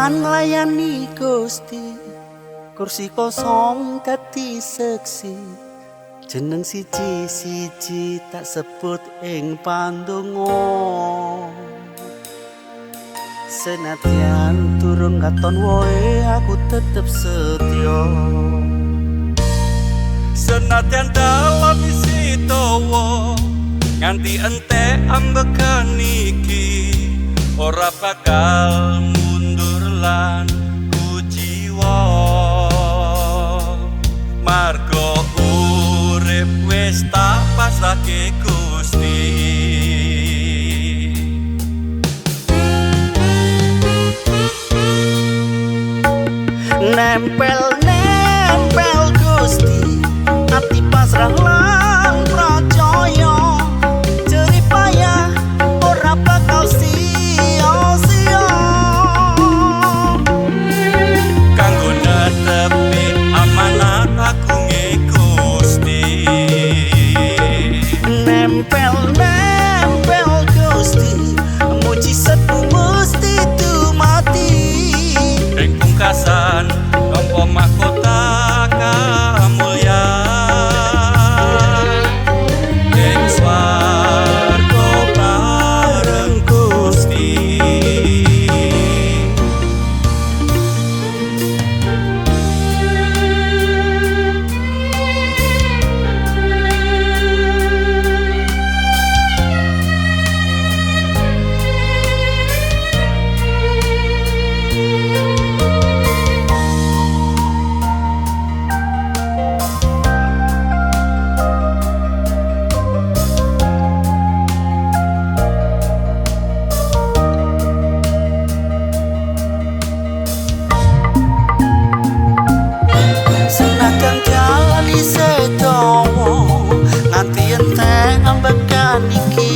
Senadyan nglayani Gusti, kursi kosong dadi seksi. Jeneng siji-siji tak sebut ing pandonga. Senadyan durung katon wohe aku tetep setya. Senadyan dalan isih dawa nganti entek ambekan iki, ora bakal mundur lan kuciwa. Margo urip wis tak pasrahke Gusti. Nempel-nempel Gusti, ati pasrah lan percaya. Jerih payah ora bakal sia-sia. Kanggo netepi amanat agunge Gusti. Nempel-nempel Gusti, mujizatmu mesti dumadi. Ing pungkasan nampa mahkota kamulyan, ing swarga bareng Gusti. Senadyan jalan isih dawa nganti entek ambekan iki,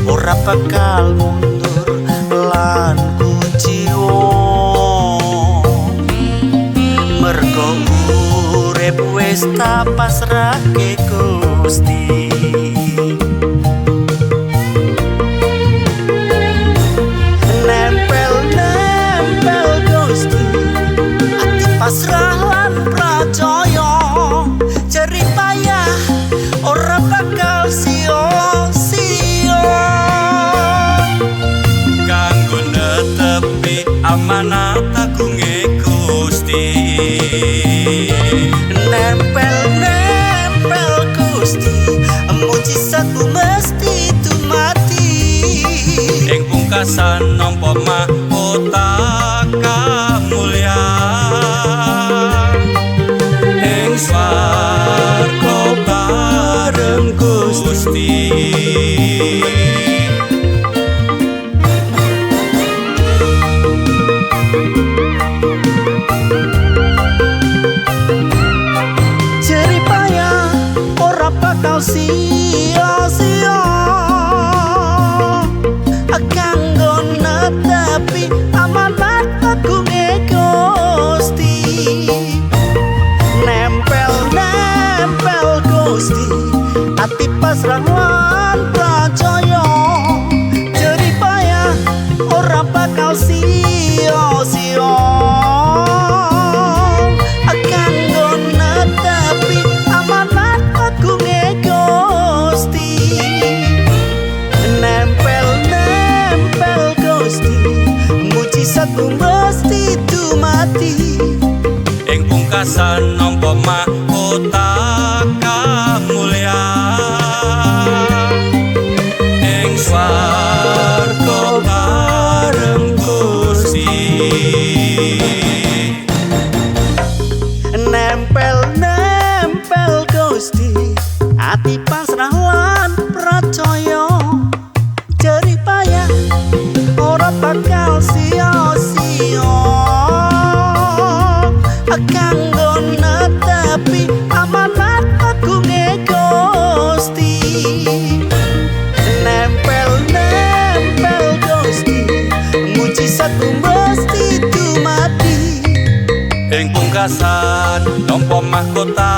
ora bakal mundur lan kuciwa. Mergo urip wis tak pasrahke Gusti. Nempel-nempel Gusti, ati pasrah lan percaya. Jerih payah ora bakal sia-sia. Kanggo netepi amanat agunge Gusti. Nempel-nempel Gusti, mujizatmu mesti dumadi. Ing pungkasan nampa mahkota kamulyan, ing swarga bareng Gusti. Jerih payah ora bakal sia-sia. Kanggo netepi amanat agunge Gusti. Nempel-nempel Gusti, ati pasrah lan percaya. Jerih payah ora bakal sia-sia. Kanggo netepi amanat agunge Gusti. Nempel-nempel Gusti, mujizatmu mesti dumadi. Ing pungkasan nampa mahkota kamulyan, ing swarga bareng Gusti. Nempel-nempel Gusti, ati pasrah lan percaya. Jerih payah ora bakal sia-sia. Kanggo netepi amanat agunge Gusti. Nempel-nempel Gusti, mujizatmu mesti dumadi. Ing pungkasan nampa mahkota